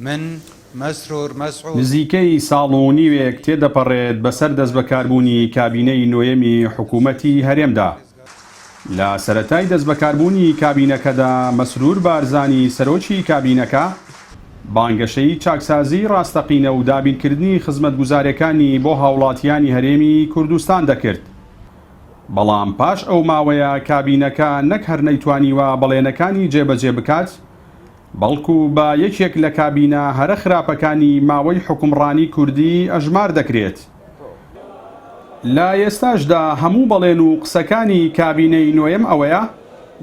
من مەسرور مەسعود. نزیکەی ساڵ و نیوێک تێدەپەڕێت بەسەر دەستبەکاربوونی کابینەی نۆیەمی حکوومەتی هەرێمدا. لە سەرەتای دەستبەکاربوونی کابینەکەدا مەسرور بارزانی سەرۆکی کابینەکە بانگەشەی چاکسازیی ڕاستەقینە و دابینکردنی خزمەتگوزارێکانی بۆ هاوڵاتیانی هەرێمی کوردستان دەکرد، بەڵام پاش ئەو ماوەیە کابینەکە نەک هەر نەیتوانیوە بەڵێنەکانی جێبەجێ بکات، بەڵکو بە یەکێک لە کابینە هەرە خراپەکانی ماوەی حوکمڕانی کوردی ئەژمار دەکرێت. لە ئێستاشدا هەموو بەڵێن و قسەکانی کابینەی نۆیەم ئەوەیە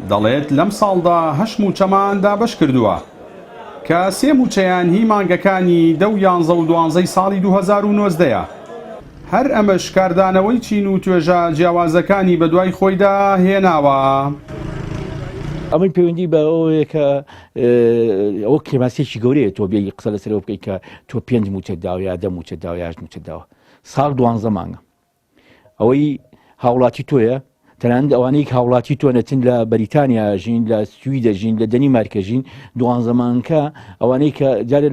دەڵێت لەم ساڵدا هەشت مووچەمان دابەش کردووە کە سێ مووچەیان هی مانگەکانی دە و یانزە و دوانزەی ساڵی 2019 یە. هەر ئەمەش کاردانەوەی چین و توێژە جیاوازەکانی بەدوای خۆیدا هێناوە. ئەمەی پەیوەندی بە ئەوەیە کە ئەوە کێماسیەکی گەورەیە تۆ بێی قسە لەسەرەوە بکەیت کە تۆ پێنج موچەت داوە یا دە موچەت داوە یا هەشت موچەت داوە ساڵ دوانزە مانگە ئەوەی هاوڵاتی تۆیە تەنانەت ئەوانەی هاوڵاتی تۆ نەچن لە بەریتانیا ژین لە سویدە ژین لە دەنیمارکە ژین دوانزە مانگە ئەوانەی کە جارێ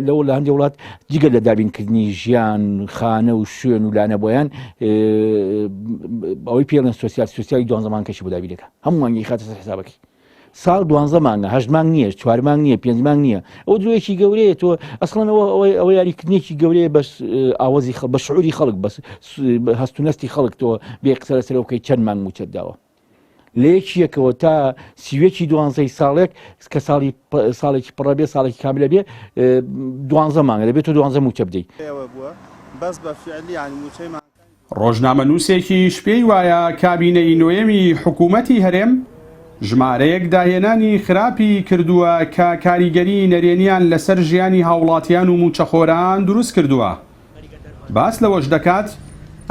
لەوە لە هەندێک وڵات جگە لە دابینکردنی ژیان خانە و شوێن و لانە بۆیان ئەوەی پێڵێن سوسیال سوسیالی دوانزە مانگەشی بۆ دابین دەکا هەموو مانگی خاتە سەر حسابەکەی ساڵ دوانزە مانگە هەشت مانگ نییە چوار مانگ نییە پێنج مانگ نییە ئەو درۆیەکی گەورەیە تۆ ئەسڵەن ئەوە ئەوەی ئەوە یاریکردنێکی گەورەیە بەس ئاوازی خەڵ بە شعوری خەڵک بەس هەست و نەستی خەڵک تۆ بێ قسە لەسەرەوە بکەیت چەند مانگ مووچەت داوە لە یەکی یەکەوە تا سیوەکی دوانزەی ساڵێک کە ساڵی ساڵێکی پڕە بێ ساڵێکی کاملە بێ دوانزە مانگە دەبێت تۆ دوانزە مووچە بدەیت. بەس بە فیعلی یانی مووچەی مانگانەی. ڕۆژنامەنووسێکیش پێی وایە کابینەی نۆیەمی حکوومەتی هەرێم ژمارەیەک داهێنانی خراپی کردووە کە کاریگەری نەرێنیان لەسەر ژیانی هاوڵاتیان و مووچەخۆران دروست کردووە. باس لەوەش دەکات،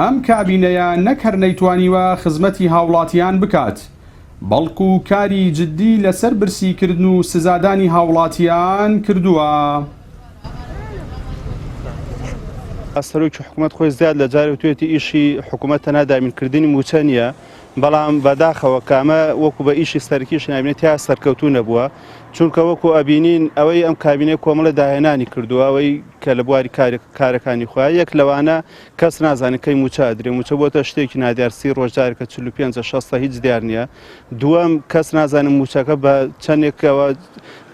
ئەم کابینەیە نەک هەر نەیتوانیوە خزمەتی هاوڵاتیان بکات، بەڵکو کاری جدی لەسەر برسیکردن و سزادانی هاوڵاتیان کردووە. سەرۆکی حکومەت خۆی زیاد لە جارێ وتوێتی ئیشی حکومەت تەنها دابینکردنی مووچە نییە، بەڵام بەداخەوە کە ئەمە وەکو بە ئیشی سەرەکیش نابینێت تیا سەرکەوتوو نەبووە، چونکە وەکو ئەبینین ئەوەی ئەم کابینەی کۆمەڵێ داهێنانی کردووە ئەوەی کە لە بواری کارەکانی خۆیان یەک لەوانە کەس نازانێت کەی مووچە ئەدرێ مووچە بۆتە شتێکی نادیار سی ڕۆژ جارێکە 45 شەستە هیچ دیار نییە دووەم کەس نازانێت مووچەکە بە چەندێکەوە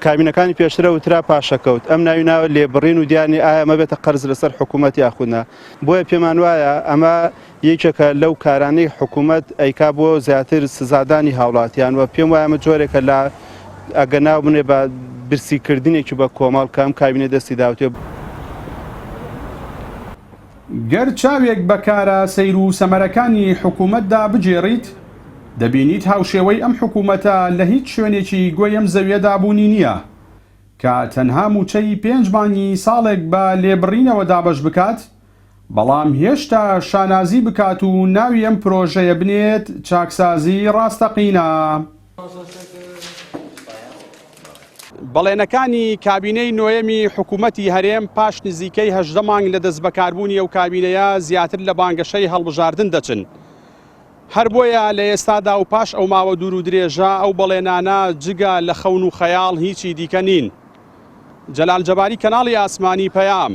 کابینەکانی پێشترە وترا پاشەکەوت ئەم ناوی ناوە لێبڕین و دیار نییە ئایا ئەمە بێتە قەرز لەسەر حکوومەت یاخود نا بۆیە پێمان وایە ئەمە یەکێکە لەو کارانەی حکوومەت ئەیکا بۆ زیاتر سزادانی هاوڵاتیان و پێم وایە ئەمە جۆرێکە لە ئەگەر ناو بنێ بە برسیکردنێکی بە کۆمەڵ کە ئەم کابینە دەستی داوتێ. گەر چاوێک بە کارە سەیر و سەمەرەکانی حکوومەتدا بگێڕیت، دەبینیت هاوشێوەی ئەم حکوومەتە لە هیچ شوێنێکی گۆی ئەم زەویەدا بوونی نییە کە تەنها مووچەی پێنج مانگی ساڵێک بە لێبڕینەوە دابەش بکات، بەڵام هێشتا شانازی بکات و ناوی ئەم پرۆژەیە بنێت چاکسازی ڕاستەقینە. بەڵێنەکانی کابینەی نۆیەمی حکوومەتی هەرێم پاش نزیکەی 18 مانگ لە دەستبەکاربوونی ئەو کابینەیە زیاتر لە بانگەشەی هەڵبژاردن دەچن. هەر بۆیە لە ئێستادا و پاش ئەو ماوە دوور و درێژە ئەو بەڵێنانە جگە لە خەون و خەیاڵ هیچی دیکە نین. جەلال جەباری کەناڵی ئاسمانی پەیام.